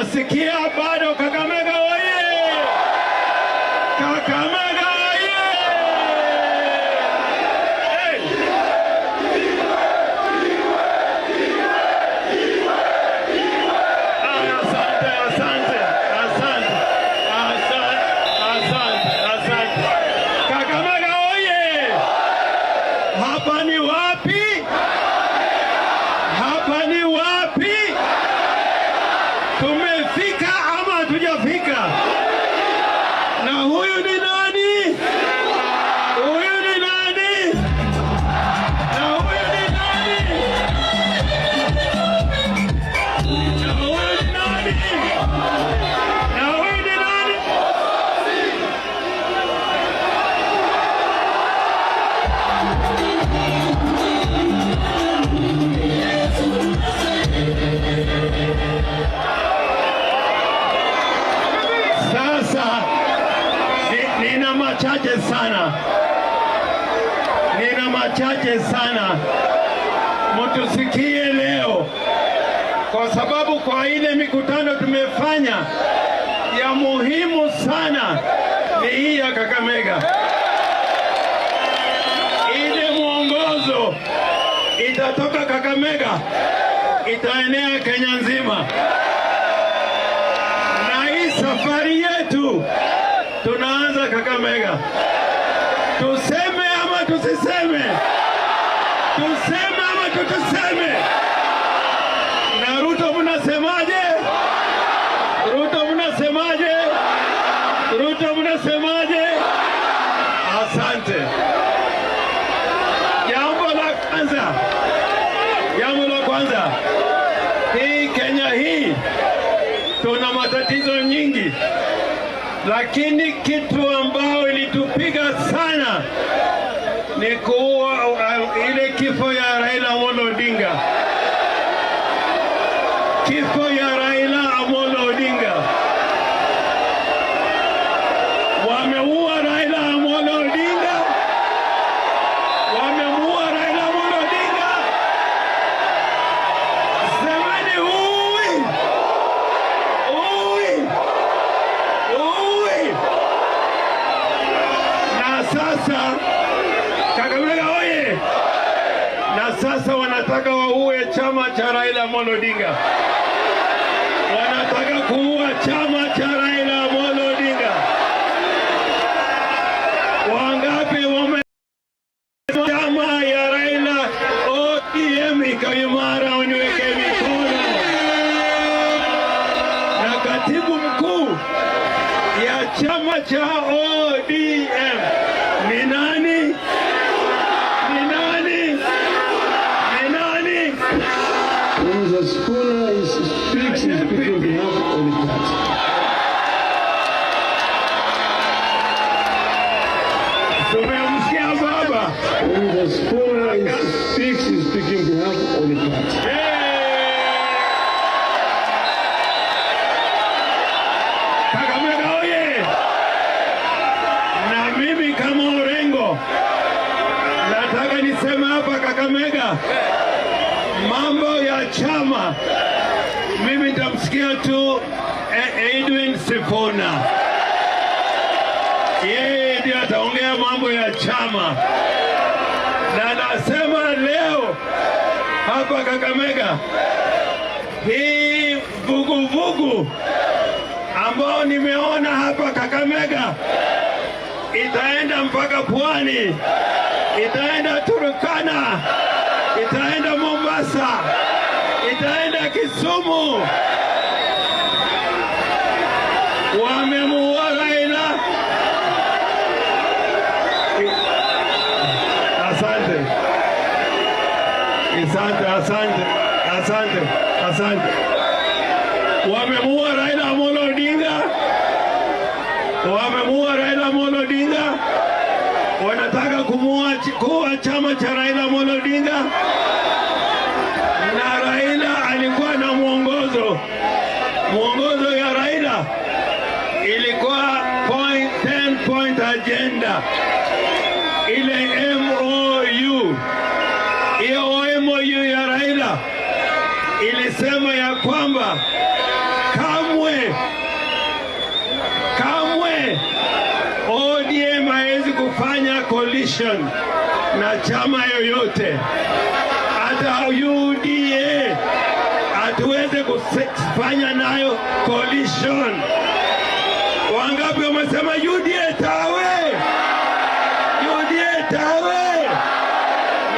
Nasikia bado. Kakamega oye! Kakamega oye! Hey! Asante, asante, asante, asante, asante, asante. Kakamega oye! Hapa ni wapi? Hapa ni wapi? Tumefika ama hatujafika? Na huyu ni nani? Huyu ni nani? Na huyu ni nani? Na huyu ni nani? Na huyu ni nani? Sasa nina machache sana, nina machache sana, mtusikie leo, kwa sababu kwa ile mikutano tumefanya ya muhimu sana ni hii ya Kakamega. Ile mwongozo itatoka Kakamega itaenea Kenya nzima, na hii safari yetu tunaanza Kakamega. Tuseme ama tusiseme? Tuseme ama tutuseme? Na Ruto mnasemaje? Ruto mnasemaje? Ruto mnasemaje? Asante. Jambo la kwanza, jambo la kwanza, hii Kenya hii tuna matatizo nyingi, lakini kitu ambao ilitupiga sana ni kuua ile kifo ya Raila Amolo Odinga, kifo ya Raila Amolo Odinga. Wameua Raila Amolo Odinga, wamemuua Raila Amolo Odinga. Semeni ui, ui, ui. Na sasa Kakamega oye! Na sasa wanataka waue chama cha Raila Amolo Odinga, wanataka kuua chama cha Raila Amolo Odinga. Wangapi wame chama ya Raila ODM iko imara? Waniweke mikono. Na katibu mkuu ya chama cha ODM ni nani? Ni nani? Ni nani? When the Sifuna is speaks, he's speaking on behalf of the party. Tumemsikia baba. When the Sifuna is speaks, he's speaking on behalf of the party. Hey! Kakamega oye! Na mimi kama Orengo nataka niseme hapa Kakamega, mambo ya chama mimi nitamsikia tu Edwin Sifuna, yeye ndiye ataongea mambo ya chama, na nasema leo hapa Kakamega, hii vuguvugu ambao nimeona hapa Kakamega itaenda mpaka Pwani, itaenda Turkana, itaenda Mombasa, itaenda Kisumu. Wamemuua Raila. Asante, asante, asante, asante, asante. Wamemuua Raila Amolo Odinga, wamemuua Raila Amolo Odinga, wanataka kumuua kuua chama cha Raila Amolo Odinga, na Raila alikuwa na mwongozo. Mwongozo ya Raila ilikuwa 10 point agenda, ile MOU. Hiyo MOU ya Raila ilisema ya kwamba kamwe coalition na chama yoyote, hata UDA hatuweze kufanya nayo coalition. Wangapi wamesema UDA tawe? UDA tawe!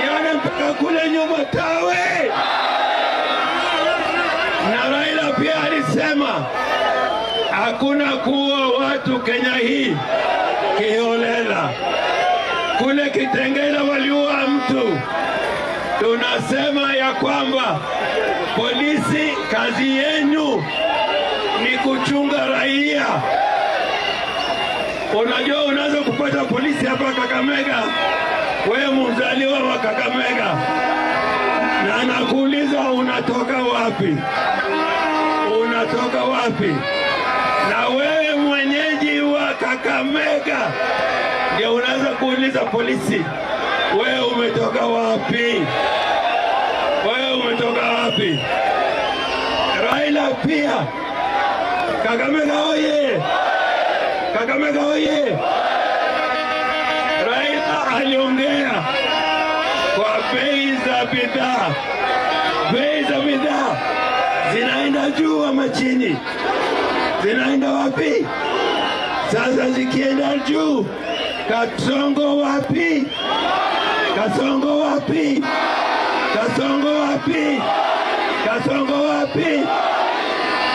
Nione mpaka kule nyuma, tawe! Na Raila pia alisema hakuna kuua watu Kenya hii kiholela. Kule Kitengela waliua mtu. Tunasema ya kwamba polisi, kazi yenu ni kuchunga raia. Unajua, unaweza kupata polisi hapa Kakamega, wewe mzaliwa wa Kakamega, na anakuuliza unatoka wapi? Unatoka wapi? Na wewe mwenyeji wa Kakamega ndio unaweza kuuliza polisi, wewe umetoka wapi? Wewe umetoka wapi? Raila pia, Kakamega oye! Kakamega oye! Raila aliongea kwa bei za bidhaa. Bei za bidhaa zinaenda juu ama chini? Zinaenda wapi? Sasa zikienda juu, Kasongo wapi? Kasongo wapi? Kasongo wapi? Kasongo wapi?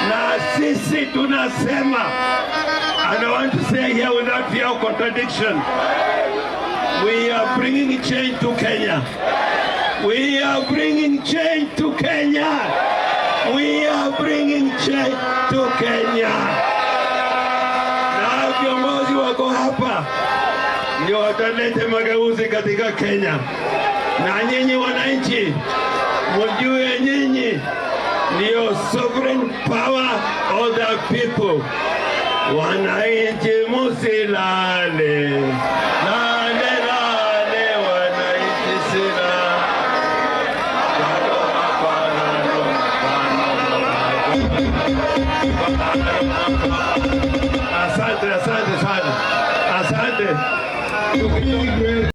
Na sisi tunasema, and I want to say here without fear of contradiction, we are bringing change to Kenya. We are bringing change to Kenya. We are bringing change to Kenya. Na viongozi wako hapa ndio watalete mageuzi katika Kenya. Na nyinyi wananchi, mjue nyinyi ndio sovereign power of the people. Wananchi musilale, lale lale, wananchi sila. Bado hapana, no, hapana. Asante, asante sana, asante. Great.